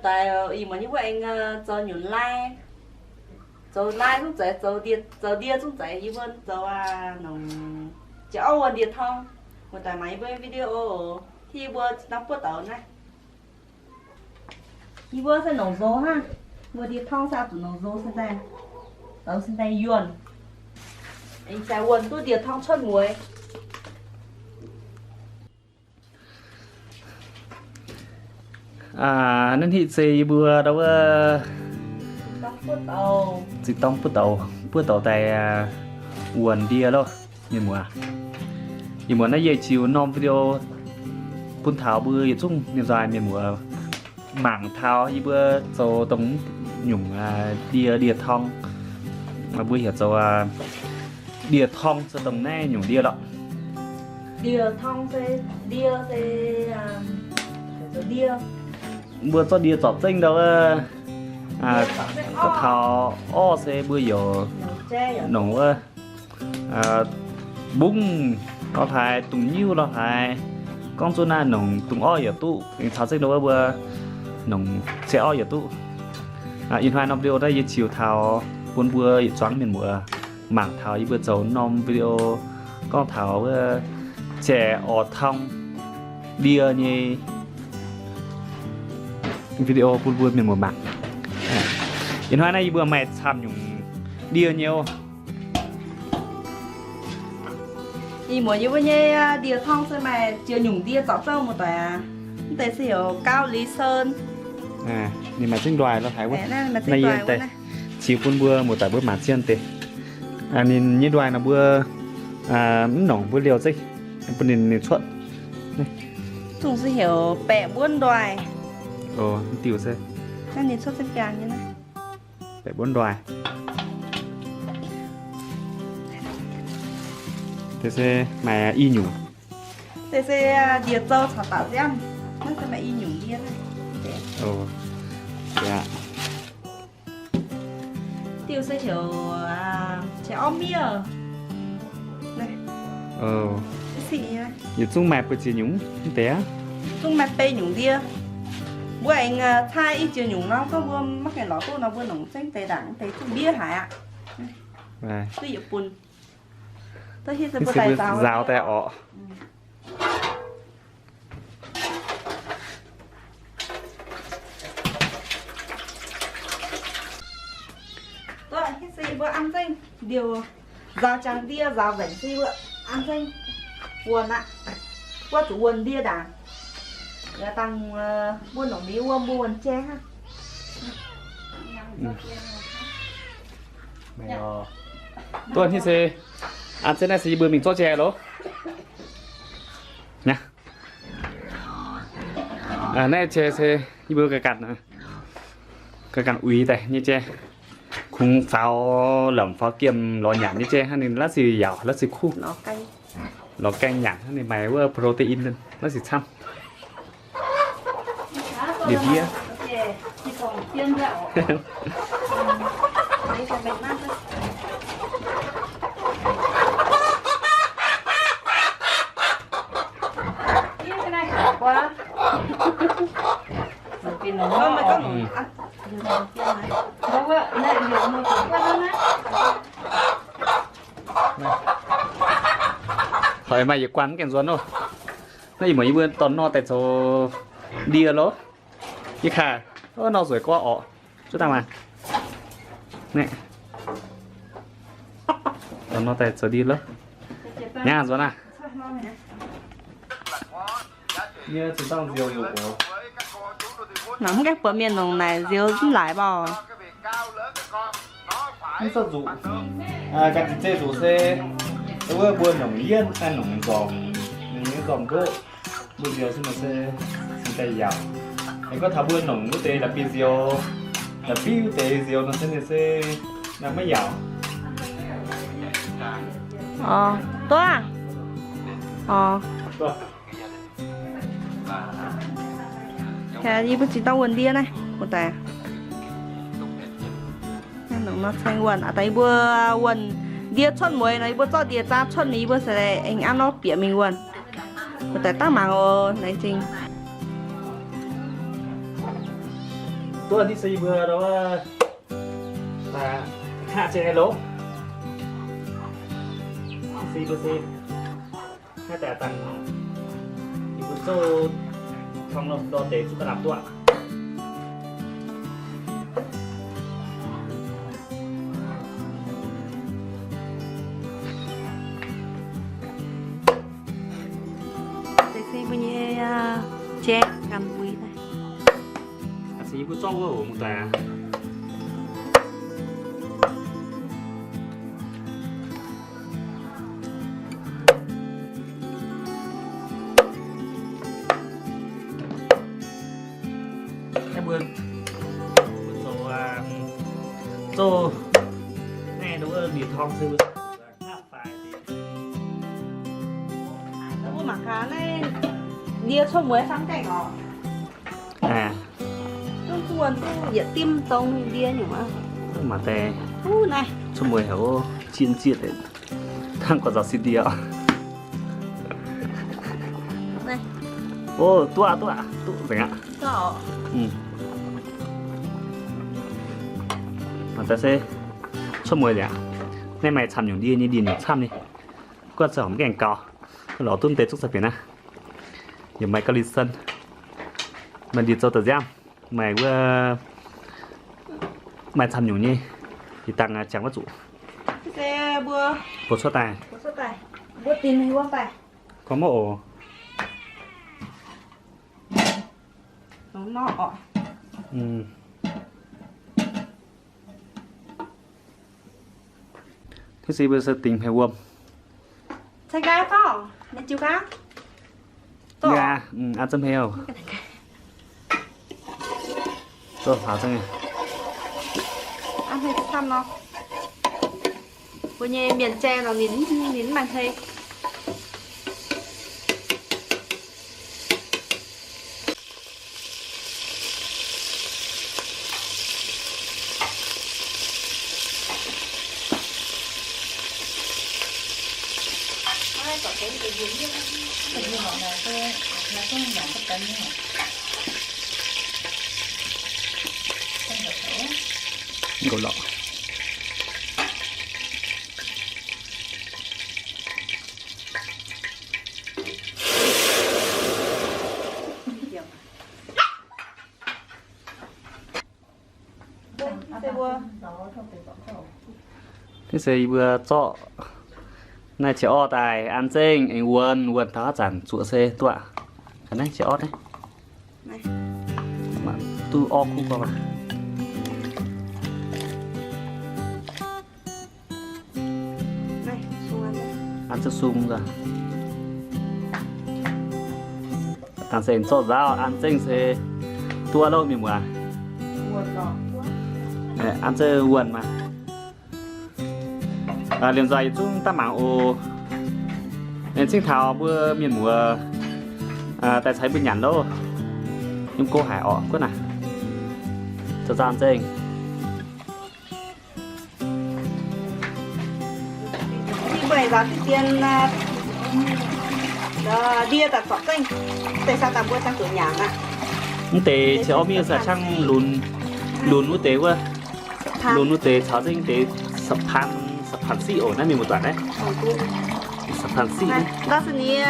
Daaih ih muonz yie mbuo aengx zoux nyunc lai, zoux lai zungv zeiz, zoux ndie, zoux ndie zungv zeiz, yie mbuo zoux nongc jiex orv wuov ndie-torng. Muoz-doic mangc yie mbuo video, tih yie mbuo zinh ndaangc buov douz naaiv. Yie mbuo se nongc nzox hnangv. Mbuo ndie-torng se zuqc nongc nzox se daaih, douz se daaih yuonh, aengx jaax wuonh duqv ndie-torng cuotv mueiz. Naaiv hitv se yie mbuo ndau wuov zinh dorng buov douz, buov douz daaih wuonh ndie loh, mienh muoz. Ih muonz naaiv yie ziux norm video bun taux mbuo yietc zungv mienh nzoih mienh muoz mangc taux yie mbuo zoux dongh nyungc ndie, ndie-torng. Mbuo heuc zoux ndie-torng se dongh naaiv nyungc ndie lorqc. Ndie-torng se ndie se, ndie. Mbuo zorqv ndie zorpc zengv ndau wuov, gorngv taux orv se mbuo yaac nongc wuov, mbungv lorh haaix, dungz nyiuv lorh haaix, gorngv zuqc naaiv nongc dungz orv yaac duqv, aengx caux zengv ndau wuov mbuo nongc ciev orv yaac duqv. Ih hnoi norm video naaiv yie ziux taux bun mbuo yietc zuangx mienh muoz mangc taux yie mbuo zoux norm video gorngv taux wuov ciev orv torng ndie nyei video bun mbuo mienh muoz mangc. Ih hnoi naaiv yie mbuo maaih camv nyungc ndie nyei oc. Ih muonz yie mbuo nyei ndie-torng se maaih ziex nyungc ndie zorpc zouv muoz-doic aac. Mv deix se heuc Gau Li Sen. Ninh maaih zengv ndoih lorh haaix wuov. Naaiv yie daaih ziux bun mbuo muoz-doic mbuo mangc zien deix. Ninh nyei ndoih nor mbuo mv nongc, mbuo liouh zengv bun ninh, ninh cuotv. Zungv se heuc baeqc mbuonv ndoih. Diuh se, naaiv ninh cuotv zengv biangh nyei naaiv. Baeqc mbuonv ndoih. Deix se maaih i nyungc. Deix se ndie-zou caux da'nziaamv. Naaiv se maaih i nyungc ndie naaiv. Diuh se heuc qiex orv miev. Yietc zungv maaih buo ziex nyungc mv deix aqv. Zungv maaih bei nyungc ndie. Mbuo aengx caa i ziex nyungc nor, gorngv mbuo maiv gaengh lorz duqv nor, mbuo nongc zengv deix ndaangc deix zungv mbiev haic aqv. Duqv yietc bun. Nzaaux daaih orqc. Duqv hitv se yie mbuo an zengv ndiouh nzaaux jangx ndie nzaaux nzengc se yie mbuo an zengv wuonh aqv. Wuov zuqc wuonh ndie ndaangc. Yaac dangh mbuo nongc mingh wuom mbuo wuonh jai hnangv. Duqv hitv se an zengv naaiv se yie mbuo mingh zorqv jai loh. Naaiv jai se yie mbuo ganh ganh, ganh ganh uix daaih nyei jai. Kungx faaux lamc faaux giemh lorz nyanc nyei jai hnangv, ninh laav sic yaauc laav sic kuv. Lorz gaeng nyanc hnangv, ninh maaih wuov protein laav sic camv. Ndie-mbiev. Hoic maaih yietc guanh mv gaengh nzuonx loh. Naaiv ih muonz yie mbuo dorh nor daaih zoux ndie loh. Yie kaaix, nor nzueic gorx orqc. Zuov daaih maah. Dorh nor daaih zoux ndie loh. Nyaah nzuonx aqv. Mv gaengh buatc mienh nongc naaic nzioux mv laaix mbaaux. Mv zorqv nzuqc. Ganh zinh zei nzuqc se wuov mbuo nongc yienv, nongc nzormc, nongc nzormc ndoqv, mbuo nzioux se nor se cingx daaih yaauc. Aengx gorngv taux mbuo nongc wuov deix la'bieiv nzioux, la'bieiv wuov deix nzioux nor se ninh se maiv yaauc. Duqv. Yie mbuo zinh dauh wuonh ndie naaiv, wuov deix. Nongc nor ceng wuonh, daaih yie mbuo wuonh ndie cuotv mueiz nor, yie mbuo zorqv ndie-zaa cuotv mingh, yie mbuo se aengx an nor bieqc mingh wuonh. Wuov deix dangv mangc oc, laengz zingh. Duqv div se yie mbuo, aa, hngaqv jienv nyei loz. Div se yie mbuo se hngaqv daaih dangh yie mbuo zouv tong lomh ndor deix zuqc ga'naaiv duqv. Deix se mbuo nyei jai ganh mbuix daaih. Aa, se yie mbuo zorqv wuov oc, mv daaih aqv. Naaiv mbuo, mbuo zoux, aa, zouv naaiv wuov mbiec tong se mbuo hnangv faix. Mbuo mangc gaax naaiv ndie cuotv mueiz camv gaengh oc. Zungv duqv wuonh duqv yietc dimv dong ndie nyungc aqv. Mangc deix, cuotv mueiz haic, o, zieqv zieqv deix. Hnangv gorx-zoux sin ndie oc. O, duqv aqv, duqv aqv, duqv nzengc aqv. Mangc deix se cuotv mueiz nzengc aqv. Naaiv maaih camv nyungc ndie nyei, ndie nyungc camv nyei. Guov ziangh mv gaengh gaux, lorz duqv deix zungv za'bienc naaiv. Yaac maaih gauh linh sen. Maaih ndie zoux da'nziaamv, maaih wuov, maaih camv nyungc nyei. Ih dangh jangx wuov zuqc. Buoz cuotv daaih. Gorngv mv oc. Tov se mbuo se dingc hmei wuom. Aa, an zengv hmei oc. Mbuo nyei mienh jai nor ninh, ninh mv maaih hmei. Nqox lorqc. Naaiv se yie mbuo zorqv naaiv qiex orv daaih an zengv aengx wuonv, wuonv taux haaix zanc zuoqc se duqv. Ga'naaiv qiex orv naaiv. Mangc duqv orv kuv gorngv aqv. An zengv sung nzunc. Dangh se zorqv nzaauv an zengv se duqv aqv loh mienh muoz. An zengv wuonh maah. Liemh nzaih yietc zungv daaih mangc oc. Aengx cingv taux mbuo mienh muoz daaih caux mbuo nyanc loh. Yiem go haic orqc guonv naaic. Zoux nzaauv an zengv. Mv deix qiex orv miev se cangv lunx, lunx wuov deix wuov. Lunx wuov deix caux zengv deix สะพาน siqv oc. Naaiv mienh muoz-doic naaiv สะพาน siqv. Naaiv se ninh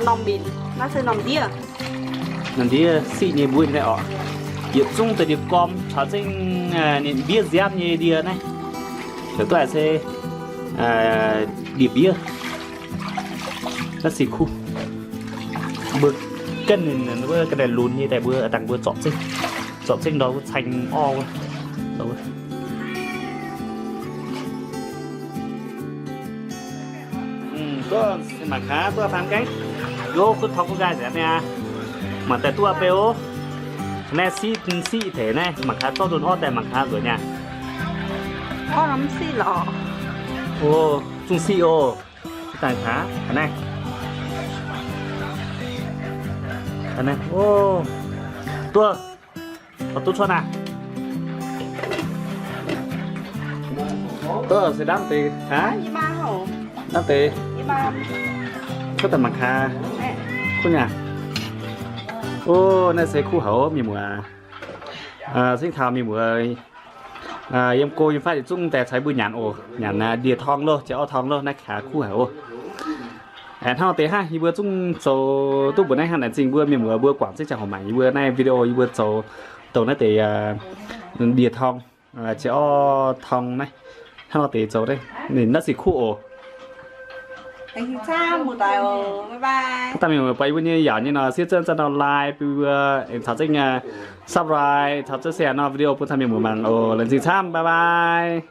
norm minc, naaiv se norm ndiev. Norm ndiev siqv nyei mbuo nyei naaiv orqc. Yietc zungv deix ndie-gorm caux zengv ninh mbiev nziaamv nyei ndie naaiv. Heuc duqv se ndie-mbiev. Naaiv sic kuv. Mbuo ganh ninh wuov ga'naaiv lunx nyei daaih mbuo dangh mbuo zorpc zengv, zorpc zengv ndau wuov caeng orv wuov. Duqv mangc gaax, duqv faam gaengh. Yov, kuv taux kuv nqaai nzengc mi'aqv. Mangc daaih duqv beu. Naaiv siqv, siqv tengx naaiv, mangc gaax zorqv ndon orv daaih mangc gaax nzueic nyei. Orv mv siqv lorqc. O, zungv siqv oc. Dangh gaax, naaiv. Naaiv, o, duqv. Duqv cuotv naaiv. Duqv se ndamv deix aqv. Ndamv deix. Cuotv daaih mangc gaax. Kuv nyei. O, naaiv se kuv haic mienh muoz. Singv taux mienh muoz yiem go yiem fatv yietc zungv daaih caux mbuo nyanc oc. Nyanc ndie-torng loh, jiex orv-torng loh, naaiv kaax kuv haic oc. Hnangv nor deix hnangv yie mbuo zungv zoux duqv mbuoqc naaiv hnangv naaic zingh mbuo mienh muoz mbuo guangc zengv ziangh hoc mangc yie mbuo naaiv video yie mbuo zoux dongh naaiv deix ndie-torng, jiex orv-torng naaiv. Hnangv nor deix zoux naaiv, ninh naaiv sic kuv oc. Hnangv daaih mienh muoz buatc yie mbuo nyei yaauc nyei nor, siev zunv zanv ndau like bun mbuo, caux zengv subscribe, caux zengv share nor video bun caux mienh muoz mangc oc. Laengz zingh camv, bye bye.